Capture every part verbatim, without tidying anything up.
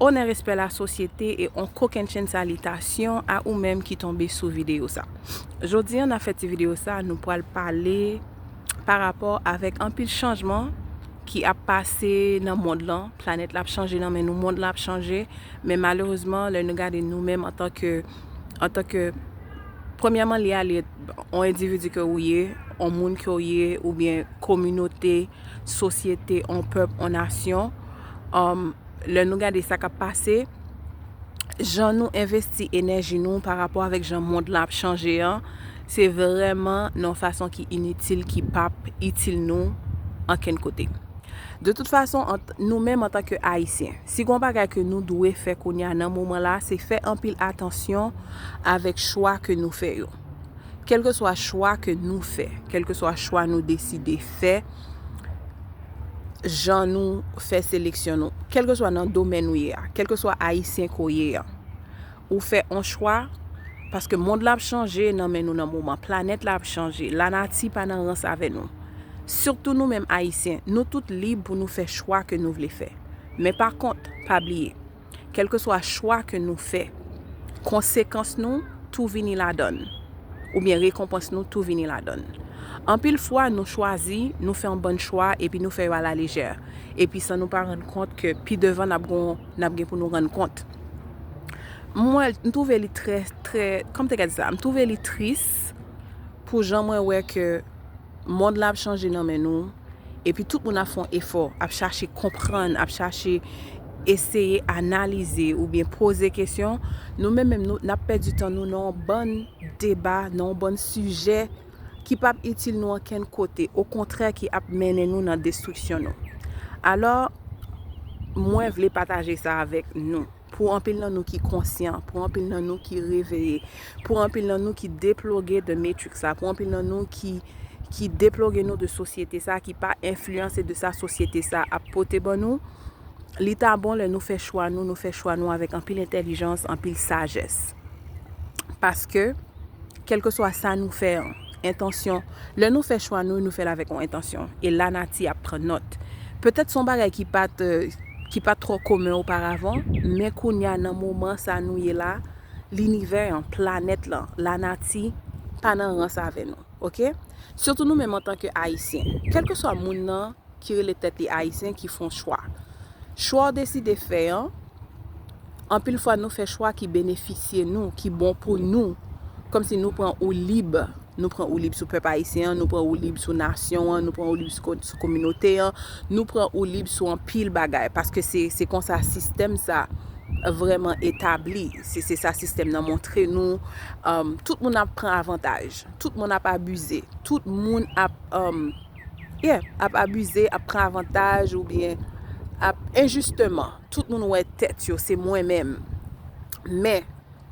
Onè, respè, lasosyete e on kokennchenn salitasyon a ou menm ki tonbe sou videyo sa. Jodi a, n ap fè ti videyo sa, nou pral pale pa rapò avèk anpil chanjman ki ap pase nan mond lan. Planèt la ap chanje nan men nou, mond lan ap chanje, men malerezman, lè nou gade nou menm antanke, antanke, premyèman, li ale on endividi ke ou ye, on moun ke ou ye, oubyen kominote, sosyete, on pèp, on nasyon. Um, lè nou gade sa k ap pase, jan nou envesti enèji nou pa rapò avèk jan mond lan ap chanje an, se vrèman nan yon fason ki initil, ki p ap itil nou ankenn kote. De tout fason, ant nou menm antanke Ayisyen, si gon bagay ke nou dwe fè kounye a nan moman la, se fè anpil atansyon avèk chwa ke nou fè yo. Kèlkeswa chwa ke nou fè, kèlkeswa chwa nou deside fè, jan nou fè seleksyon nou, kèlkeswa nan domèn ou ye a, kèlkeswa Ayisyen ke w ye a, ou fè on chwa, paske mond la ap chanje nan men nou nan moman, planèt la ap chanje, lanati pa nan rans avè nou. Sitou nou menm Ayisyen, nou tout lib pou nou fè chwa ke nou vle fè. Men pa kont, pa bliye, kèlkeswa chwa ke nou fè, konsekans nou tou vini ladann, oubyen rekonpans nou tou vini ladann. Anpil fwa, nou chwazi, nou fè yon bann chwa, epi nou fè yo alalejè. Epi san nou pa rann kont ke pi devan n ap gon, n ap gen pou nou rann kont. Mwen, m twouve li trè, trè, kòm te ka di sa, m twouve li tris pou jan mwen wè ke mond la ap chanje nan men nou, epi tout moun ap fè yon efò, ap chache konprann, ap chache eseye analize oubyen poze kesyon, nou menm menm nou, n ap pèdi tan nou nan yon bann deba, nan yon bann sijè ki p ap itil nou ankenn kote, okontrè ki ap mennen nou nan destriksyon nou. Alò, mwen vle pataje sa avèk nou. Pou anpil nan nou ki konsyan, pou anpil nan nou ki reveye, pou anpil nan nou ki deploge de matrix la, pou anpil nan nou ki, ki deploge nou de sosyete sa, ki pa enfliyanse de sa sosyete sa ap pote ban nou, li ta bon lè nou fè chwa nou, nou fè chwa nou avèk anpil entèlijans, anpil sajès. Paske, kèlkeswa sa nou fè an, entansyon, lè nou fè chwa nou, nou fè l avèk yon entansyon. E lanati ap pran nòt. Petèt se yon bagay ki pa t, euh, ki pa t twò komen oparavan, men kounye a nan moman sa nou ye la, linivè an, planèt lan, lanati pa nan rans avè nou, oke? Sitou nou menm antanke Ayisyen, kèlkeswa moun nan ki rele tèt li Ayisyen ki fè yon chwa. Chwa w deside fè an, anpil fwa nou fè chwa ki benefisye nou, ki bon pou nou. Kòmsi nou pran woulib, nou pran woulib sou pèp ayisyen an, nou pran woulib sou nasyon an, nou pran woulib sou ko-, sou kominote an, nou pran woulib sou anpil bagay, paske se, se konsa sistèm sa vrèman etabli. Se, se sa sistèm nan montre nou. Um, tout moun ap pran avantaj, tout moun ap abize, tout moun ap, um, yeah, ap abize, ap pran avantaj oubyen ap enjisteman. Tout moun wè tèt yo, se mwen menm. Men,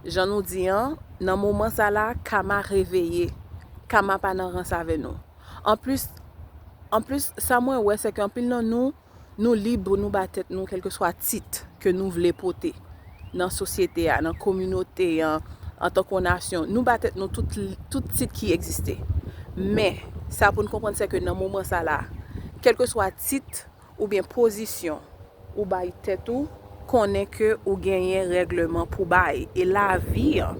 jan nou di an, nan moman sa la, kama reveye. Kama pa nan rans avè nou. Anplis, anplis, sa mwen wè, se ke anpil nan nou, nou lib pou nou ba tèt nou kèlkeswa tit ke nou vle pote nan sosyete a, nan kominote an, antanke yon nasyon. Nou ba tèt nou tout, tout tit ki egziste. Men, sa pou n konprann, se ke nan moman sa la, kèlkeswa tit oubyen pozisyon ou bay tèt ou, konnen ke ou genyen règleman pou bay. E lavi an,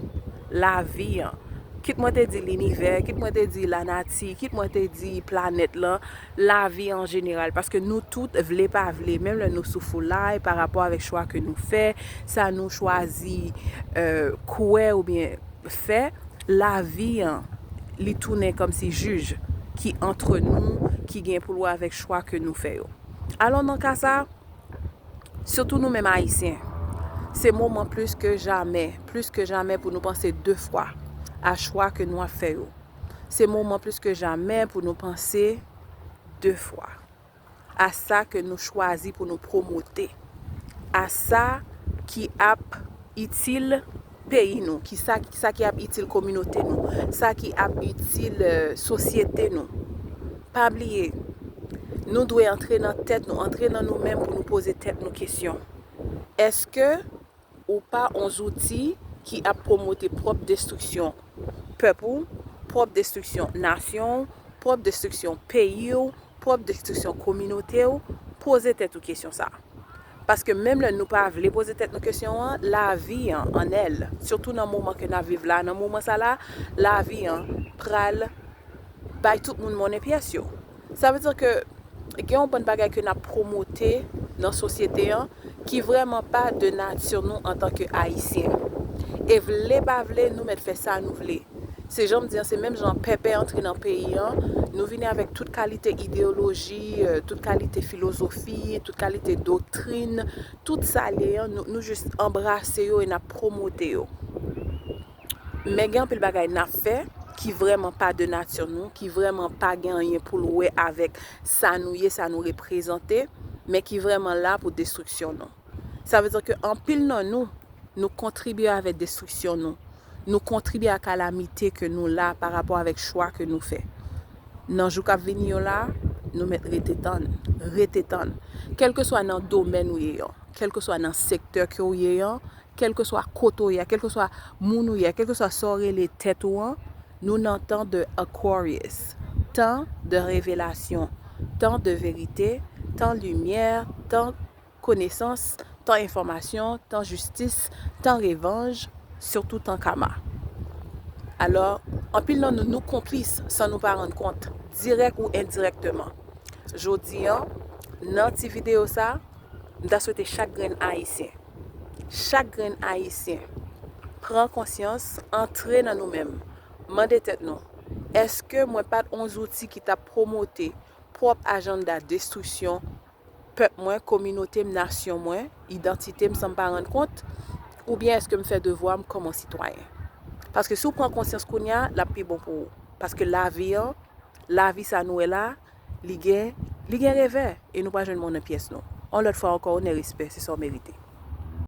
lavi an, kit mwen te di linivè, kit mwen te di lanati, kit mwen te di planèt lan, lavi an jeneral, paske nou tout, vle pa vle, menm lè nou sou foulay pa rapò avèk chwa ke nou fè, sa nou chwazi, euh, kwè oubyen fè, lavi an, li tounen kòmsi jij ki antre nou, ki gen pou l wè avèk chwa ke nou fè yo. Alò, nan ka sa, sitou nou menm Ayisyen, se moman plis ke jamè, plis ke jamè pou nou panse de fwa a chwa ke nou ap fè yo. Se moman plis ke jamè pou nou panse de fwa a sa ke nou chwazi pou nou pwomote, a sa ki ap itil peyi nou, ki sa, sa ki ap itil kominote nou, sa ki ap itil, euh, sosyete nou. Pa bliye, nou dwe antre nan tèt nou, antre nan nou menm pou nou poze tèt nou kesyon. Èske ou pa on zouti ki ap pwomote pwòp destriksyon pèp ou, pwòp destriksyon nasyon w, pwòp destriksyon peyi w, pwòp destriksyon kominote w? Poze tèt ou kesyon sa a. Paske menm lè nou pa vle poze tèt nou kesyon an, lavi an, an èl, sitou nan moman ke n ap viv la, nan moman sa la, lavi an pral bay tout moun monnen pyès yo. Sa vle di ke gen yon bann bagay ke n ap pwomote nan sosyete an ki vrèman pa de nati nou antanke Ayisyen. E vle pa vle, nou mèt fè sa nou vle. Se jan m di an, se menm jan pèpè antre nan peyi an, nou vini avèk tout kalite ideyoloji, euh, tout kalite filozofi, tout kalite doktrin, tout sa l ye an, nou, nou jis anbrase yo e n ap pwomote yo. Men gen anpil bagay n ap fè ki vrèman pa de nati nou, ki vrèman pa gen anyen pou l wè avèk sa nou ye, sa nou reprezante, men ki vrèman la pou destriksyon nou. Sa vle di ke anpil nan nou, nou kontribye avèk destriksyon nou. Nou kontribye a kalamite ke nou la pa rapò avèk chwa ke nou fè. Nan jou k ap vini yo la, nou mèt rete tann, rete tann. Kèlkeswa nan domèn ou ye an, kèlkeswa nan sektè ke w ye an, kèlkeswa kote w ye a, kèlkeswa moun ou ye a, kèlkeswa sa w rele tèt ou an, nou nan tan de Aquarius, tan de revelasyon, tan de verite, tan limyè, tan konesans, tan enfòmasyon, tan jistis, tan revanj, sitou tan kama. Alò, anpil nan nou, nou konplis san nou pa rann kont, dirèk ou endirèkteman. Jodi an, nan ti videyo sa, m ta swete chak grenn Ayisyen, chak grenn Ayisyen, pran konsyans, antre nan nou menm, mande tèt nou, èske mwen pa t on zouti ki t ap pwomote pwòp ajanda destriksyon pèp mwen, kominote m, nasyon mwen, idantite m san m pa rann kont, oubyen èske m fè devwa m kòm yon sitwayen? Paske si w pran konsyans kounye a, l ap pi bon pou ou. Paske lavi an, lavi sa nou wè la, li gen, li gen revè, e nou pa jwenn monnen pyès nou. Yon lòt fwa ankò, onè, respè, se sa w merite.